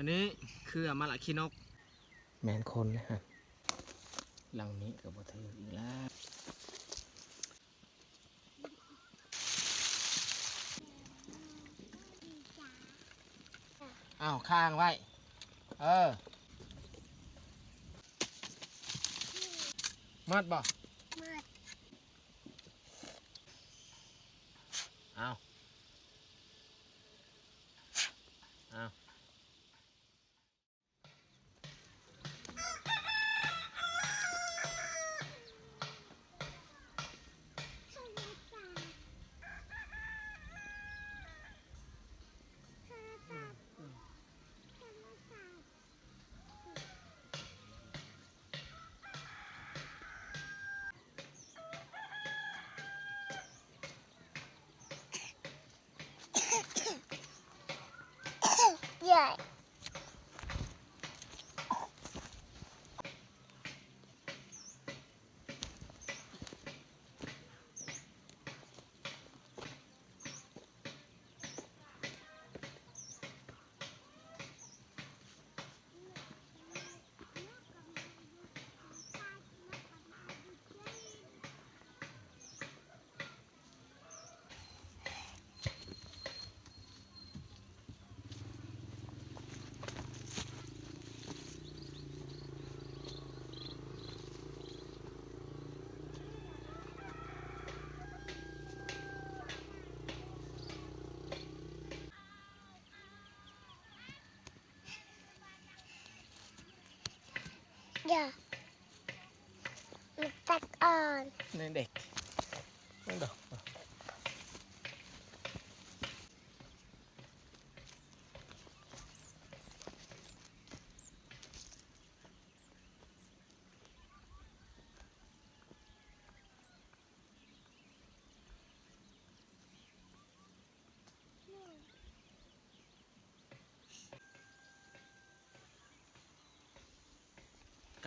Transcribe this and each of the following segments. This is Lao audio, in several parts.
ອັນນີ້ຄືມະລະຂີ້ນົກ ແມ່ນຄົນເລີຍຫັ້ນ. ຫຼັງນີ້ກໍບໍ່ຖືກອີກແລ້ວ. ອ້າວ ຄ້າງໄວ້. ເອີ ໝົດບໍ່? ໝົດ. ອ້າວ ອ້າວ. ຢ່າ ມັນຕັດອ່ອນ ນີ້ເດັກ ນີ້ດອກ.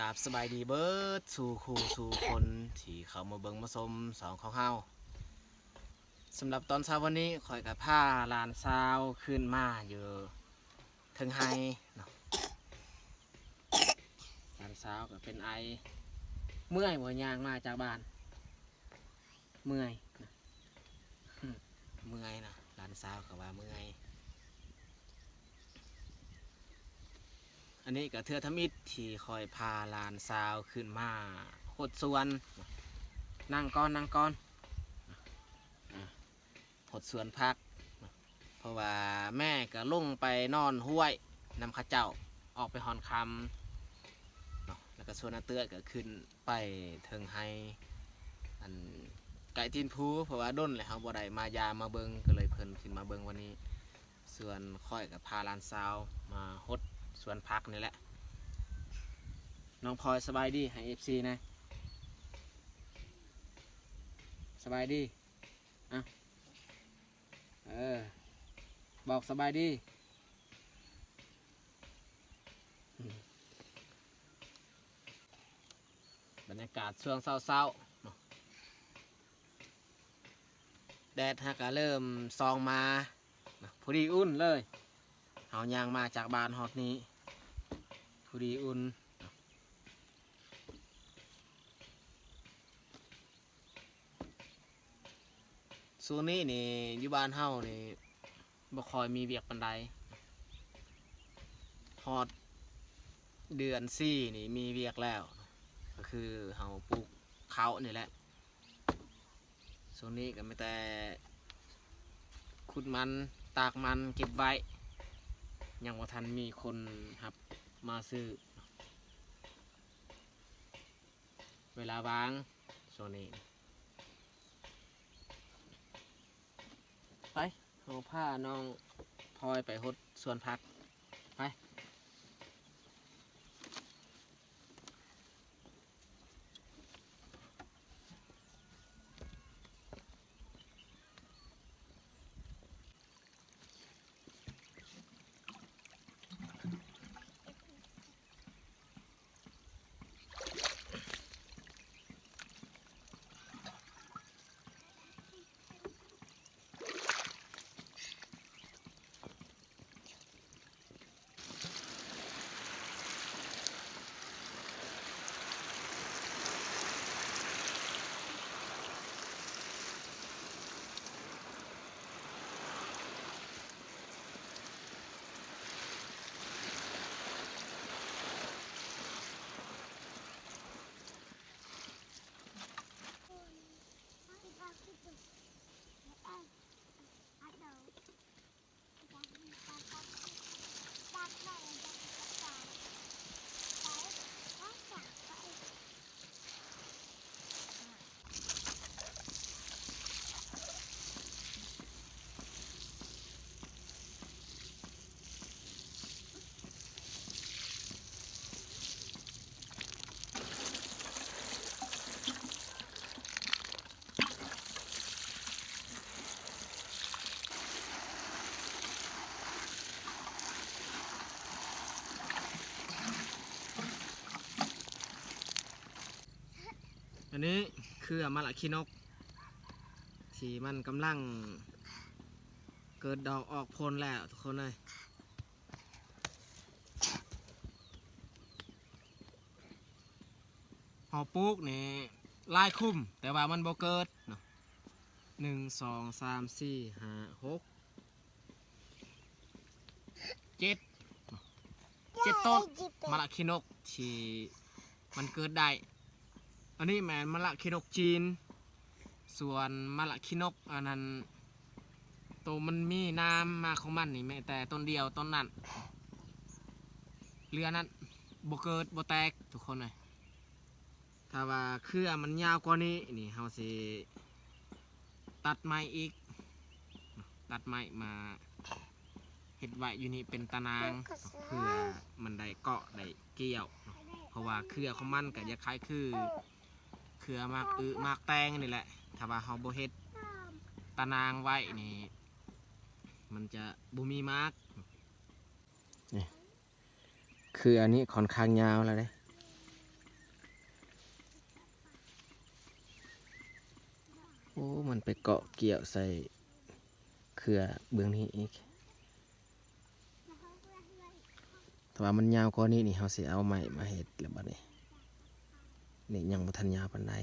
ກາບສະບາຍດີເບິດສູ່ຄູ່ສູ່ຄົນທີ່ເຂົ້າມາເບິ່ງມາຊົມຊ່ອງຂອງເຮົາ. ສຳລັບຕອນເຊົ້າວັນນີ້ ຂ້ອຍກໍພາຫຼານສາວຂຶ້ນມາຢູ່ເທິງໄຮ່ເນາະ. ຫຼານສາວກໍເປັນໄອ ເມື່ອຍບໍ່ ຍ່າງມາຈາກບ້ານ? ເມື່ອຍນະ ເມື່ອຍນະ ຫຼານສາວກໍວ່າເມື່ອຍ. ອັນນີ້ກໍເທື່ອທຳອິດທີ່ຂ້ອຍພາຫຼານສາວຂຶ້ນມາຫົດສວນ. ນັ່ງກ່ອນ ນັ່ງກ່ອນ. ຫົດສວນຜັກ ເພາະວ່າແມ່ກໍລົງໄປນອນຫ້ວຍນຳເຂົາເຈົ້າ ອອກໄປຮ່ອນຄຳເນາະ ແລ້ວກໍຊວນອາເຕື້ອຍກໍຂຶ້ນໄປເທິງໄຮ່ ອັນ ໃກ້ຕີນພູ ເພາະວ່າດົນແລ້ວເຮົາບໍ່ໄດ້ມາຢາມມາເບິ່ງ ກໍເລີຍເພິ່ນຂຶ້ນມາເບິ່ງວັນນີ້. ສ່ວນຂ້ອຍກໍພາຫຼານສາວມາຫົດສວນຜັກນີ້ແຫຼະ. ນ້ອງພອຍ ສະບາຍດີໃຫ້ເອັຟຊີແດ່. ສະບາຍດີ. ອ່ະ ເອີ ບອກສະບາຍດີ. ບັນຍາກາດຊ່ວງເຊົ້າໆເນາະ ແດດຫາກະເລີ່ມສ່ອງມາເນາະ ພໍດີອຸ່ນເລີຍ. ເຮົາຍ່າງມາຈາກບ້ານຮອດນີ້ ພໍດີອຸ່ນ. ຊ່ວງນີ້ນີ້ຢູ່ບ້ານເຮົານີ້ບໍ່ຄ່ອຍມີວຽກປານໃດ. ຮອດເດືອນສີ່ນີ້ມີວຽກແລ້ວ ກໍຄືເຮົາປູກເຂົ້ານີ້ແຫຼະ. ຊ່ວງນີ້ກໍມີແຕ່ຂຸດມັນ ຕາກມັນເກັບໄວ້ ຍັງບໍ່ທັນມີຄົນຮັບມາຊື້. ເວລາວ່າງຊ່ວງນີ້ ໄປ ເຮົາພານ້ອງພອຍໄປຫົດສວນຜັກ ໄປ. ເ ອັນນີ້ເຄືອມະລະຂີ້ນົກ ທີ່ມັນກຳລັງເກີດດອກອອກຜົນແລ້ວທຸກຄົນເອີຍ. ເຮົາປູກນີ້ຫຼາຍຄຸ້ມ ແຕ່ວ່າມັນບໍ່ເກີດເນາະ. ໜຶ່ງ ສອງ ສາມ ສີ່ ຫ້າ ຫົກ ເຈັດ ເຈັດຕົ້ນມະລະຂີ້ນົກທີ່ມັນເກີດໄດ້. ອັນນີ້ແມ່ນມະລະຂີ້ນົກຈີນ. ສ່ວນມະລະຂີ້ນົກອັນນັ້ນ ໂຕມັນມີນ້ຳມາຂອງມັນນີ້ ແມ່ນແຕ່ຕົ້ນດຽວຕົ້ນນັ້ນ. ເຫຼືອນັ້ນບໍ່ເກີດບໍ່ແຕກທຸກຄົນເອີຍ. ຖ້າວ່າເຄືອມັນຍາວກວ່ານີ້ນີ້ ເຮົາຊິຕັດໄມ້ອີກ ຕັດໄມ້ມາເຮັດໄວ້ຢູ່ນີ້ເປັນຕາໜ່າງ ເພື່ອມັນໄດ້ເກາະໄດ້ກ່ຽວເນາະ. ເພາະວ່າເຄືອຂອງມັນກໍຈະຄ້າຍຄືເຄືອໝາກອຶໝາກແຕງນີ້ແຫຼະ. ຖ້າວ່າເຮົາບໍ່ເຮັດຕາໜ່າງໄວ້ນີ້ ມັນຈະບໍ່ມີໝາກ. ນີ້ ເຄືອນີ້ຂ້ອນຂ້າງຍາວແລ້ວເດ້. ໂອ້ ມັນໄປເກາະກ່ຽວໃສ່ເຄືອເບື້ອງນີ້ອີກ. ຖ້າວ່າມັນຍາວກວ່ານີ້ນີ້ ເຮົາຊິເອົາໄມ້ມາເຮັດແລ້ວບັດນີ້. ນີ້ຍັງບໍ່ທັນຍາວປານໃດ.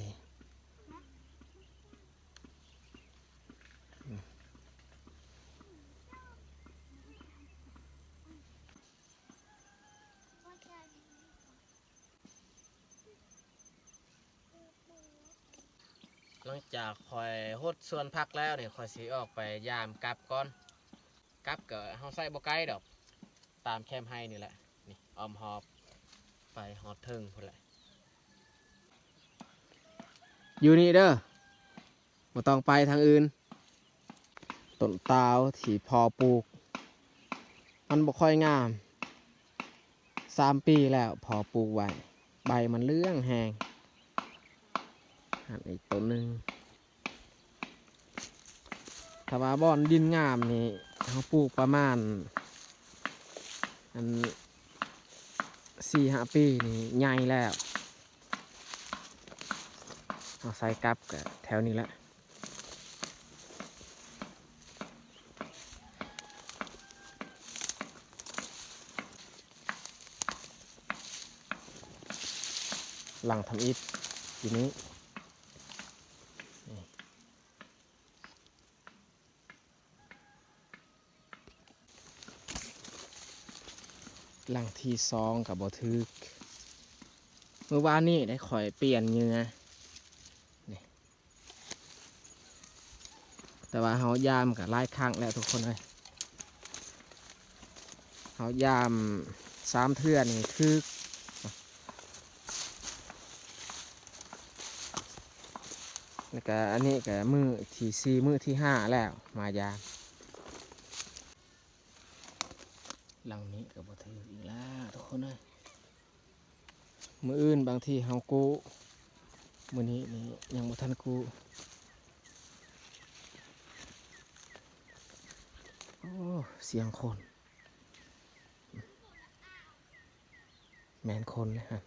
ຫຼັງຈາກຂ້ອຍຫົດສວນຜັກແລ້ວນີ້ ຂ້ອຍຊິອອກໄປຢາມກັບກ່ອນ. ກັບກໍເຮົາໃຊ້ບໍ່ໄກດອກ ຕາມແຄມໄຮ່ນີ້ແຫຼະ ນີ້ອ້ອມຮອບໄປຮອດເທິງພຸ້ນແຫຼະ. ຢູ່ນີ້ເດີ ບໍ່ຕ້ອງໄປທາງອື່ນ. ຕົ້ນຕາວທີ່ພໍ່ປູກ ມັນບໍ່ຄ່ອຍງາມ ສາມປີແລ້ວພໍ່ປູກໄວ້ ໃບມັນເຫຼືອງແຮງ. ອັນອີກຕົ້ນໜຶ່ງ ຖ້າວ່າບ່ອນດິນງາມນີ້ ເຮົາປູກປະມານ ອັນ ສີ່ຫ້າປີນີ້ໃຫຍ່ແລ້ວ. ເຮົາໃສ່ກັບກໍແຖວນີ້ແຫຼະ. ຫຼັງທຳອິດຢູ່ນີ້ ນີ້ ຫຼັງທີສອງກໍບໍ່ຖືກ. ມື້ວານນີ້ໄດ້ຂ້ອຍປ່ຽນເຫຍື່ອນີ້ ແຕ່ວ່າເຮົາຢາມກໍຫຼາຍຄັ້ງແລ້ວທຸກຄົນເອີຍ. ເຮົາຢາມສາມເທື່ອນີ້ຖືກ. ແລ້ວກະອັນນີ້ກະມື້ທີສີ່ ມື້ທີຫ້າແລ້ວມາຢາມ. ຫຼັງນີ້ກະບໍ່ຖືກອີກແລ້ວທຸກຄົນເອີຍ. ມື້ອື່ນບາງທີເຮົາກູ້ ມື້ນີ້ນີ້ຍັງບໍ່ທັນກູ້. ໂອ້ ສຽງຄົນ ແມ່ນຄົນເລີຍຫັ້ນ.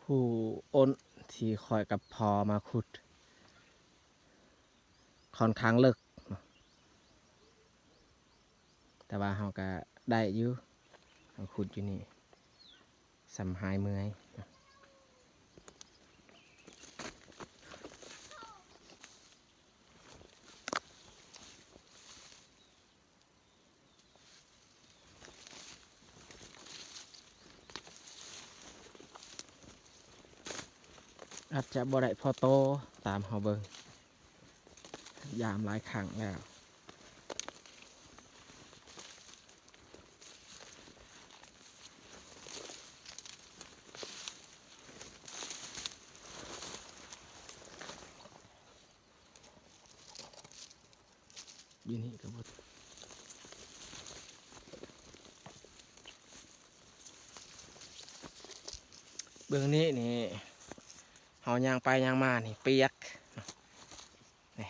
ຮູໂອ້ນທີ່ຂ້ອຍກັບພໍ່ມາຂຸດ ຂ້ອນຂ້າງເລິກເນາະ ແຕ່ວ່າເຮົາກະໄດ້ຢູ່ ເຮົາຂຸດຢູ່ນີ້ ສ່ຳຫາຍເມື່ອຍ. ອາດຈະບໍ່ໄດ້ພໍໂຕ ຕາມເຮົາເບິ່ງ ຢາມຫຼາຍຄັ້ງແລ້ວ. ໂ ຢູ່ນີ້ກໍບໍ່ ເບື້ອງນີ້ນີ້ ເຮົາຍ່າງໄປຍ່າງມານີ້ປຽກ ນີ້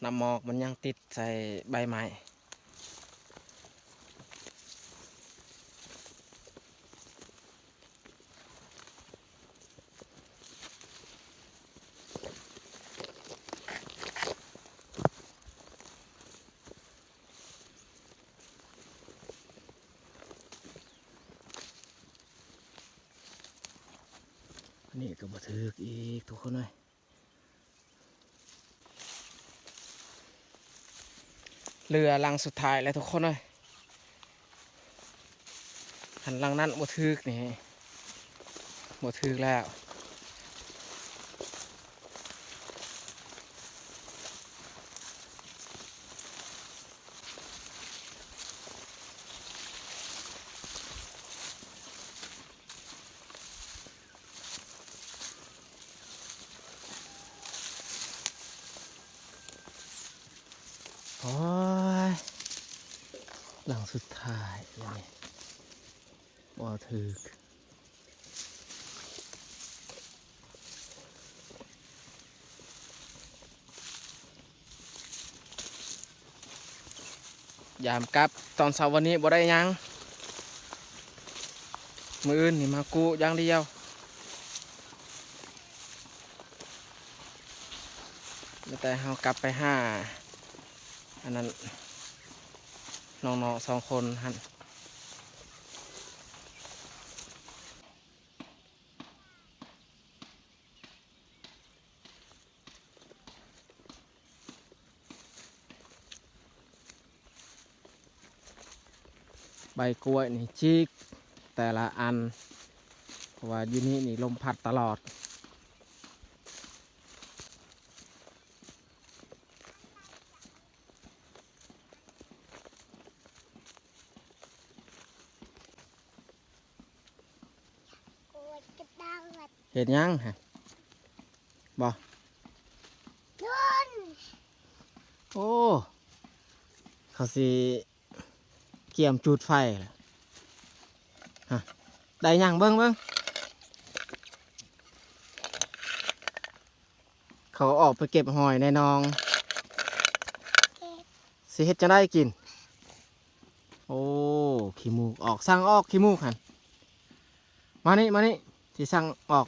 ນ້ຳໝອກມັນຍັງຕິດໃສ່ໃບໄມ້. ອັນນີ້ກໍບໍ່ຖືກອີກທຸກຄົນເອີຍ. ເຮືອຫຼັງສຸດທ້າຍແລ້ວທຸກຄົນເອີຍ. ຄັນຫຼັງນັ້ນບໍ່ຖືກນີ້ ບໍ່ຖືກແລ້ວ. ໂອ້ຍ ຫຼັງສຸດທ້າຍແລ້ວນີ້ ບໍ່ຖືກ. ຍາມກັບຕອນເຊົ້າວັນນີ້ບໍ່ໄດ້ຫຍັງ, ມື້ອື່ນນີ້ມາກູ້ຢ່າງດຽວ. ມີແຕ່ເຮົາກັບໄປຫາ ອັນນັ້ນ ນ້ອງໆສອງຄົນຫັ້ນ. ໃບກ້ວຍນີ້ຈິກແຕ່ລະອັນ ເພາະວ່າຢູ່ນີ້ນີ້ລົມພັດຕະຫຼອດ. ເຮັດຫຍັງຫັ້ນ? ບໍ່ ໂອ້ ເຂົາຊິກຽມຈູດໄຟລະ. ຮະ ໄດ້ຫຍັງ? ເບິ່ງ ເບິ່ງ ເຂົາອອກໄປເກັບຫອຍໃນໜອງ ຊິເຮັດຈັ່ງໃດກິນ? ໂອ້ ຂີ້ມູກອອກ ສັງອອກຂີ້ມູກຫັ້ນ. ມານີ້ ມານີ້ ຊິສັງອອກ.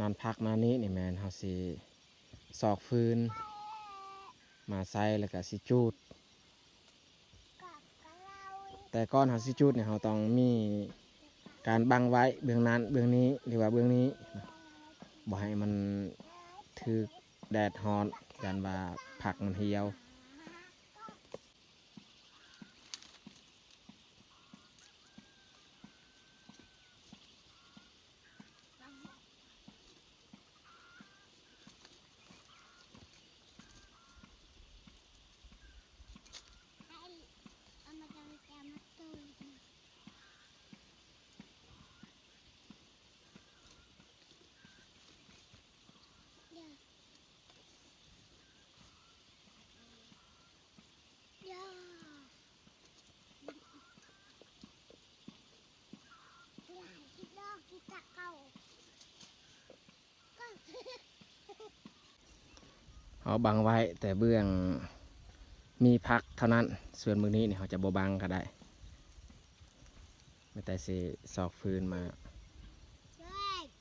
ນັ້ນ ຜັກໜ້ານີ້ນີ້ແມ່ນເຮົາຊິຊອກຟືນມາໃສ່ ແລ້ວກະຊິຈູດ. ແຕ່ກ່ອນເຮົາຊິຈູດນີ້ ເຮົາຕ້ອງມີການບັງໄວ້ເບື້ອງນັ້ນເບື້ອງນີ້ ຫຼືວ່າເບື້ອງນີ້ ບໍ່ໃຫ້ມັນຖືກແດດຮ້ອນ ຢ້ານວ່າຜັກມັນຫ່ຽວ. ເຮົາບັງໄວ້ແຕ່ເບື້ອງມີຜັກເທົ່ານັ້ນ, ສ່ວນເບື້ອງນີ້ນີ້ເຮົາຈະບໍ່ບັງກໍໄດ້, ມີແຕ່ຊິຊອກຟືນມາ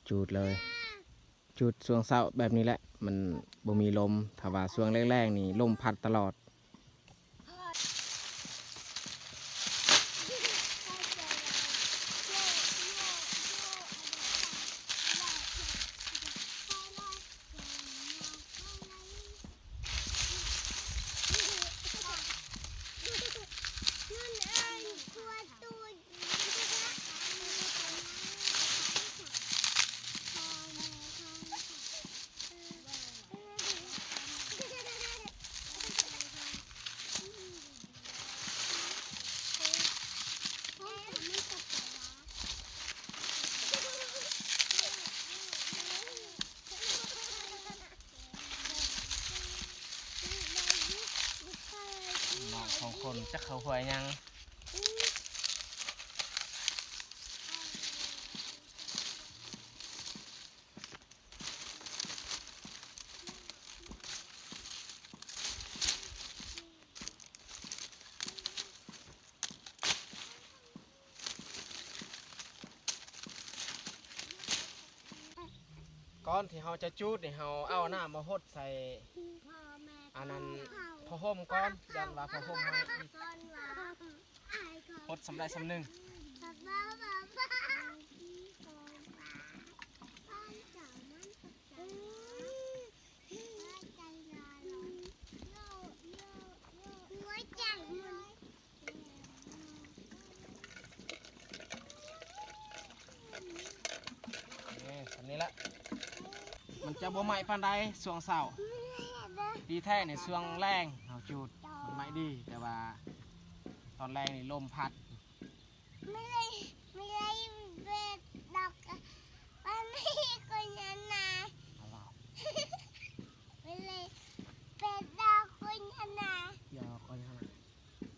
ຈູດເລີຍ. ຈູດຊ່ວງເຊົ້າແບບນີ້ແຫຼະ ມັນບໍ່ມີລົມ, ຖ້າວ່າຊ່ວງແລງໆນີ້ລົມພັດຕະຫຼອດ. ສອງຄົນ ຈັກເຂົາຫ້ວຍຫຍັງ. ກ່ອນທີ່ເຮົາຈະຈູດນີ້ ເຮົາເອົານ້ຳມາຫົດໃສ່ອັນນັ້ນຜ້າຫົ່ມກ່ອນ ຢ້ານວ່າຜ້າຫົ່ມໄໝ້ອີກ. ຫົດສ່ຳໃດສ່ຳໜຶ່ງ. ນີ້ ສ່ຳນີ້ລະ ມັນຈະບໍ່ໄໝ້ປານໃດຊ່ວງເຊົ້າ. ດີແທ້ນີ້ຊ່ວງແລງເຮົາຈູດ ມັນໄໝ້ດີ ແຕ່ວ່າຕອນແລງນີ້ລົມພັດ. ໄມ່ໄດ້ ໄມ່ໄດ້ເປັດດອກ ມັນມີຄົນອັນນາ ໄມ່ໄດ້ເປັດດອກຄົນອັນນາ ດອກຄົນອັນນາ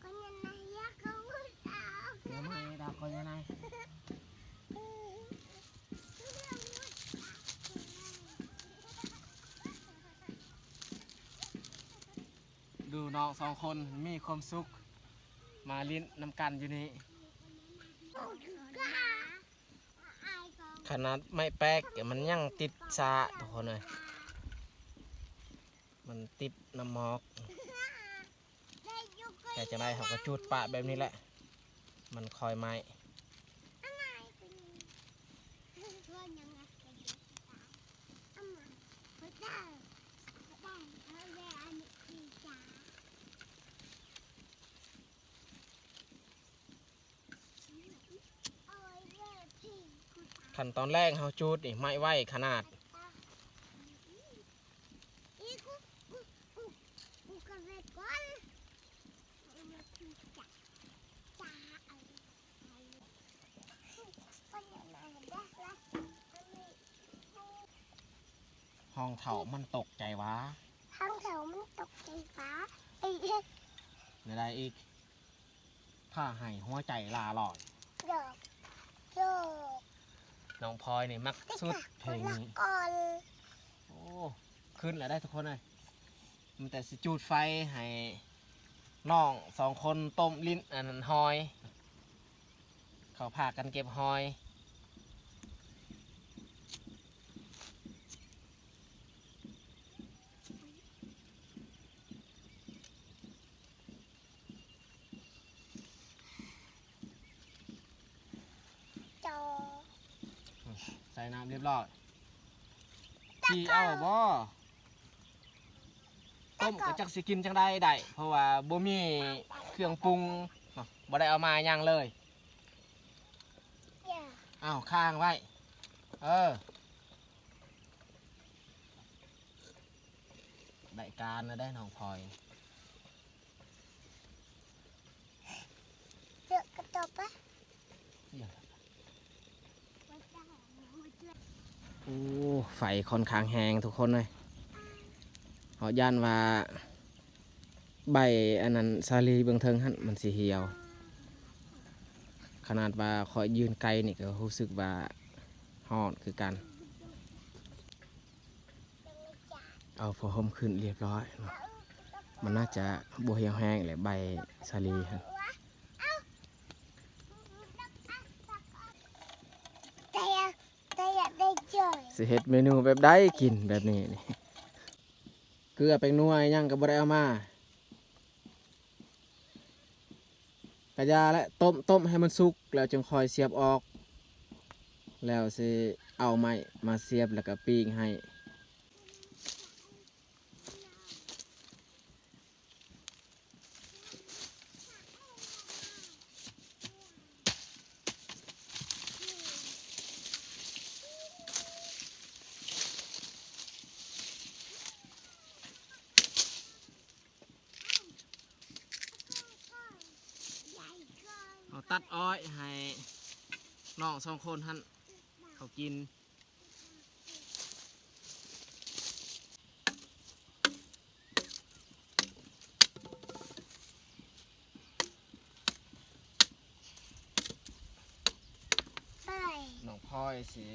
ຄົນອັນນາ ຢາກເອົາດອກ ດອກຄົນອັນນາ. ດູນ້ອງສອງຄົນມີຄວາມສຸກ ມາຫຼິ້ນນຳກັນຢູ່ນີ້. ຂະໜາດໄມ້ແປກມັນຍັງຕິດສາ ທຸກຄົນເອີຍ ມັນຕິດນ້ຳໝອກ. ແຕ່ຈັ່ງໃດເຮົາກໍຈູດປະແບບນີ້ແຫຼະ ມັນຄ່ອຍໄໝ້. ຄັນຕອນແລງເຮົາຈູດນີ້ໄໝ້ໄວຂະໜາດ. ຮອງເຖົ້າມັນຕົກໃຈຫວາ ຮອງເຖົ້າມັນຕົກໃຈຫວາ. ເອີ ແນວໃດອີກ? ພາໃຫ້ຫົວໃຈຫຼ້າລອຍ ຢອກ ຢອກ. ນ້ອງພອຍນີ້ມັກສຸດເພງນີ້. ໂອ້ ຂຶ້ນແລ້ວໄດ໋ທຸກຄົນເອີຍ. ມັນແຕ່ຊິຈູດໄຟໃຫ້ນ້ອງສອງຄົນຕົ້ມຫຼິ້ນອັນຫອຍ ເຂົາພາກັນເກັບຫອຍ. ຈອ ໃສ່ນ້ຳຮຽບຮ້ອຍ. ຈີ່ເອົາບໍ່? ຕົ້ມກໍຈັກຊິກິນຈັ່ງໃດໄດ້ ເພາະວ່າບໍ່ມີເຄື່ອງປຸງເນາະ ບໍ່ໄດ້ເອົາມາຫຍັງເລີຍ. ອ້າວ ຄ້າງໄວ້ ເອີ. ໄດ້ການແລ້ວໄດ໋ນ້ອງພອຍ. ເຈາະກະຈອບປະ? ໂອ້ ໄຟຂ້ອນຂ້າງແຮງທຸກຄົນເອີຍ. ເຮົາຢ້ານວ່າໃບອັນນັ້ນສາລີເບື້ອງເທິງຫັ້ນມັນຊິຫ່ຽວ. ຂະໜາດວ່າຂ້ອຍຢືນໄກນີ້ກໍຮູ້ສຶກວ່າຮ້ອນຄືກັນ. ເອົາຜ້າຫົ່ມຂຶ້ນຮຽບຮ້ອຍເນາະ ມັນໜ້າຈະບໍ່ຫ່ຽວແຮງແຫຼະ ໃບສາລີຫັ້ນ. ຊິເຮັດເມນູແບບໃດກິນແບບນີ້ນີ້? ເກືອແປ້ງນົວຫຍັງກໍບໍ່ໄດ້ເອົາມາ. ກະຢ່າແຫຼະ ຕົ້ມ ຕົ້ມໃຫ້ມັນສຸກແລ້ວຈຶ່ງຄ່ອຍສຽບອອກ ແລ້ວຊິເອົາໄມ້ມາສຽບແລ້ວກະປີ້ງໃຫ້. ເຮົາຕັດອ້ອຍໃຫ້ນ້ອງສອງຄົນຫັ້ນເຂົາກິນ. ຂ້ອຍຊິ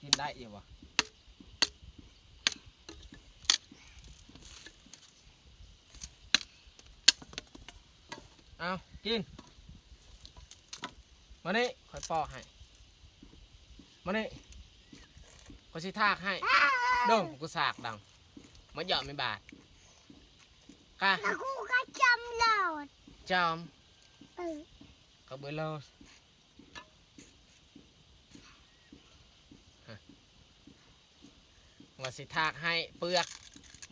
ກິນໄດ້ຢູ່ບໍ່? ເອົາ ກິນ ມານີ້ ຂ້ອຍປອກໃຫ້ ມານີ້ ຂ້ອຍຊິຖາກໃຫ້ ດົງ ກູສາກດັງ ມາຢອກແມ່ບາດ ກະ ແລ້ວກູກະຈຳໂລດ ຈຳ ເອີ ກະເບີໂລດ. ວ່າຊິຖາກໃຫ້ເປືອກ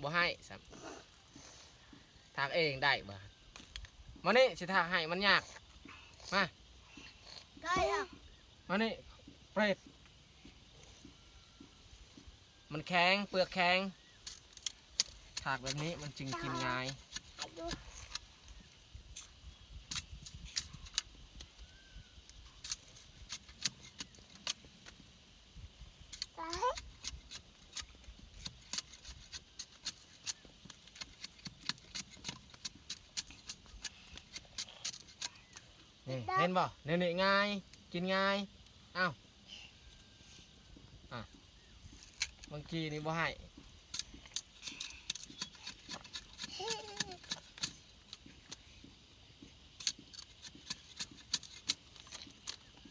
ບໍ່ໃຫ້ຊ້ຳ ຖາກເອງໄດ້ບໍ່? ມານີ້ ຊິຖາກໃຫ້ ມັນຍາກ ມາ ໄດ້ແລ້ວ ມານີ້ ເປຣດ ມັນແຂງ ເປືອກແຂງ ຖາກແບບນີ້ມັນຈຶ່ງກິນງ່າຍ. ນີ້ ເຫັນບໍ່? ແນວນີ້ງ່າຍ ກິນງ່າຍ. ອ້າວ ອ່ະ ບາງທີນີ້ບໍ່ໃຫ້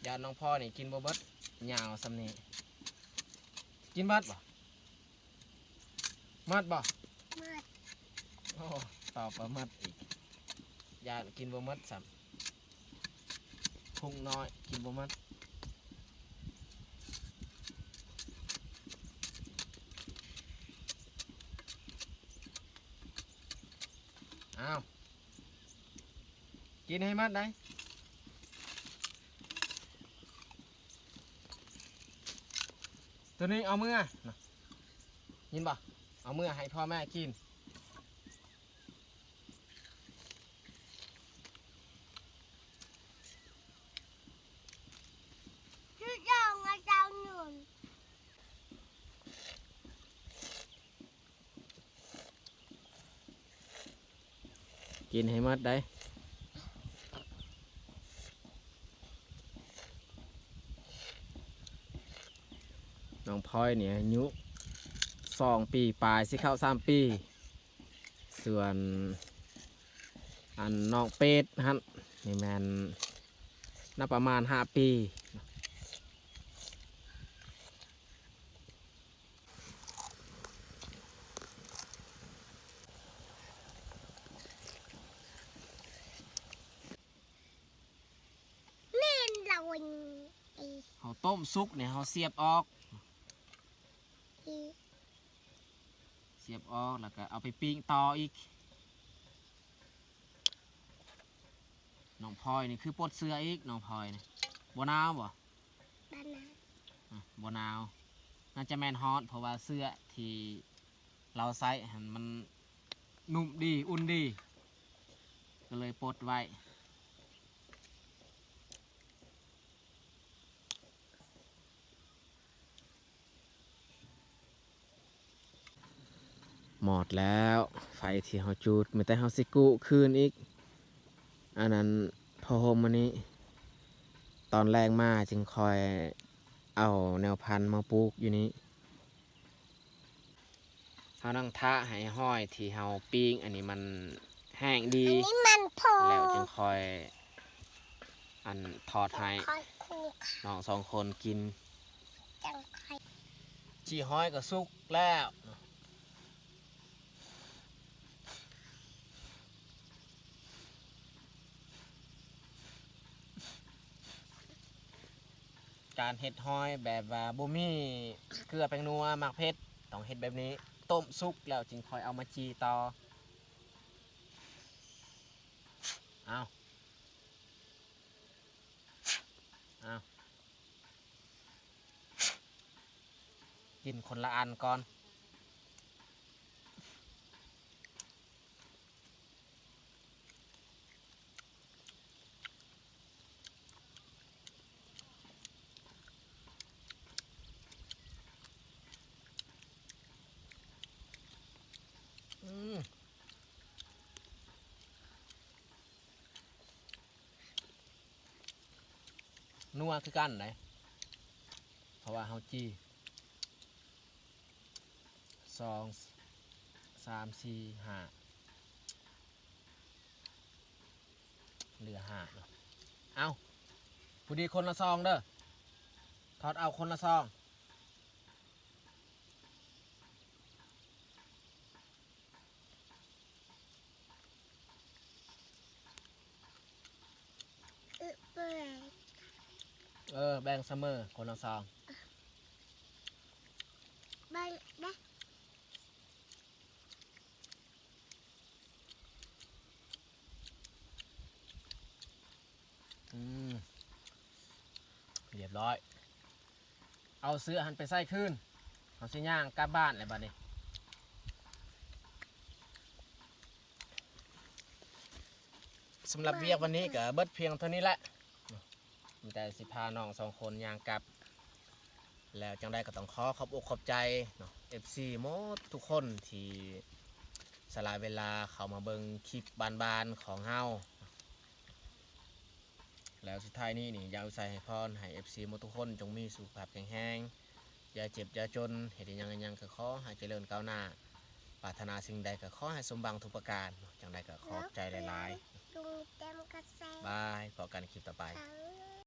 ຢ້ານນ້ອງພອຍນີ້ກິນບໍ່ເບິດ ຍາວສ່ຳນີ້ ກິນເບິດບໍ່? ໝົດບໍ່? ໝົດ ໂອ້ ຕອບວ່າໝົດອີກ ຢ້ານກິນບໍ່ໝົດຊ້ຳ ພຸງນ້ອຍ ກິນບໍ່ໝົດ. ອ້າວ ກິນໃຫ້ໝົດໄດ໋ ໂຕນີ້ເອົາເມືອນະ ຍິນບໍ່? ເອົາເມືອໃຫ້ພໍ່ແມ່ກິນ. ກິນໃຫ້ໝົດໄດ໋ ນ້ອງພອຍນີ້ອາຍຸສອງປີປາຍ ຊິເຂົ້າສາມປີ. ສ່ວນອັນນ້ອງເປດຫັ້ນ ນີ້ແມ່ນນະ ປະມານຫ້າປີ. ແມ່ນລາວ ເຮົາຕົ້ມສຸກນີ້ ເຮົາສຽບອອກ ສຽບອອກ ແລ້ວກໍເອົາໄປປີ້ງຕໍ່ອີກ. ນ້ອງພອຍນີ້ຄືປົດເສື້ອອີກ ນ້ອງພອຍນີ້ ບໍ່ໜາວບໍ່? ບໍ່ໜາວ ອາ ບໍ່ໜາວ ໜ້າຈະແມ່ນຮ້ອນ ເພາະວ່າເສື້ອທີ່ລາວໃຊ້ຫັ້ນມັນນຸ້ມດີ ອຸ່ນດີ ກໍເລີຍປົດໄວ້. ໝອດແລ້ວ ໄຟທີ່ເຮົາຈູດ ມີແຕ່ເຮົາຊິກຸຄືນອີກ. ອັນນັ້ນ ຜ້າຫົ່ມອັນນີ້ ຕອນແລງມາຈຶ່ງຄ່ອຍເອົາແນວພັນມາປູກຢູ່ນີ້. ເຮົານັ່ງຖ້າໃຫ້ຫອຍທີ່ເຮົາປີ້ງອັນນີ້ມັນແຫ້ງດີ ອັນນີ້ມັນພໍ ແລ້ວຈຶ່ງຄ່ອຍ ອັນ ທອດໃຫ້ ຄ່ອຍຄຸກ ນ້ອງສອງຄົນກິນ ຈັ່ງຄ່ອຍ ຈີ່ຫອຍກໍສຸກແລ້ວ. ການເຮັດຫອຍແບບວ່າບໍ່ມີເກືອແປ້ງນົວ ໝາກເຜັດ ຕ້ອງເຮັດແບບນີ້ ຕົ້ມສຸກແລ້ວຈຶ່ງຄ່ອຍເອົາມາຈີ່ຕໍ່. ເອົາ ເອົາ ກິນຄົນລະອັນກ່ອນ. ອືມ ນົວຄືກັນໄດ໋. ເພາະວ່າເຮົາຈີ່ ສອງ ສາມ ສີ່ ຫ້າ ເຫຼືອຫ້າເນາະ. ເອົາ ຜູ້ດີຄົນລະຊອງເດີ ທອດເອົາຄົນລະຊອງ. ເອີ ແບ່ງສະເໝີຄົນລະຊອງ ແບ່ງເດ້. ອືມ ຮຽບຮ້ອຍ ເອົາເສື້ອຫັ້ນໄປໃສ່ຄືນ ເຮົາຊິຍ່າງກັບບ້ານແລ້ວບັດນີ້. ສຳລັບວຽກວັນນີ້ກໍເບິດພຽງເທົ່ານີ້ແຫຼະ ມີແຕ່ຊິພານ້ອງສອງຄົນຍ່າງກັບ ແລ້ວຈັ່ງໃດກໍຕ້ອງຂໍຂອບອົກຂອບໃຈເນາະ ເອັຟຊີ ໝົດທຸກຄົນທີ່ສະຫຼະເວລາເຂົ້າມາເບິ່ງຄລິບບ້ານໆຂອງເຮົາ. ແລ້ວສຸດທ້າຍນີ້ນີ້ ຢາກອວຍໄຊໃຫ້ພອນໃຫ້ ເອັຟຊີ ໝົດທຸກຄົນ ຈົ່ງມີສຸຂະພາບແຂງແຮງ ຢ່າເຈັບຢ່າຈົນ ເຮັດອີ່ຫຍັງອີ່ຫຍັງກໍຂໍໃຫ້ຈະເລີນກ້າວໜ້າ ປາດຖະໜາສິ່ງໃດກໍຂໍໃຫ້ສົມຫວັງທຸກປະການ. ຈັ່ງໃດກໍຂອບໃຈຫຼາຍໆ ບາຍ ພໍ້ກັນຄລິບຕໍ່ໄປ.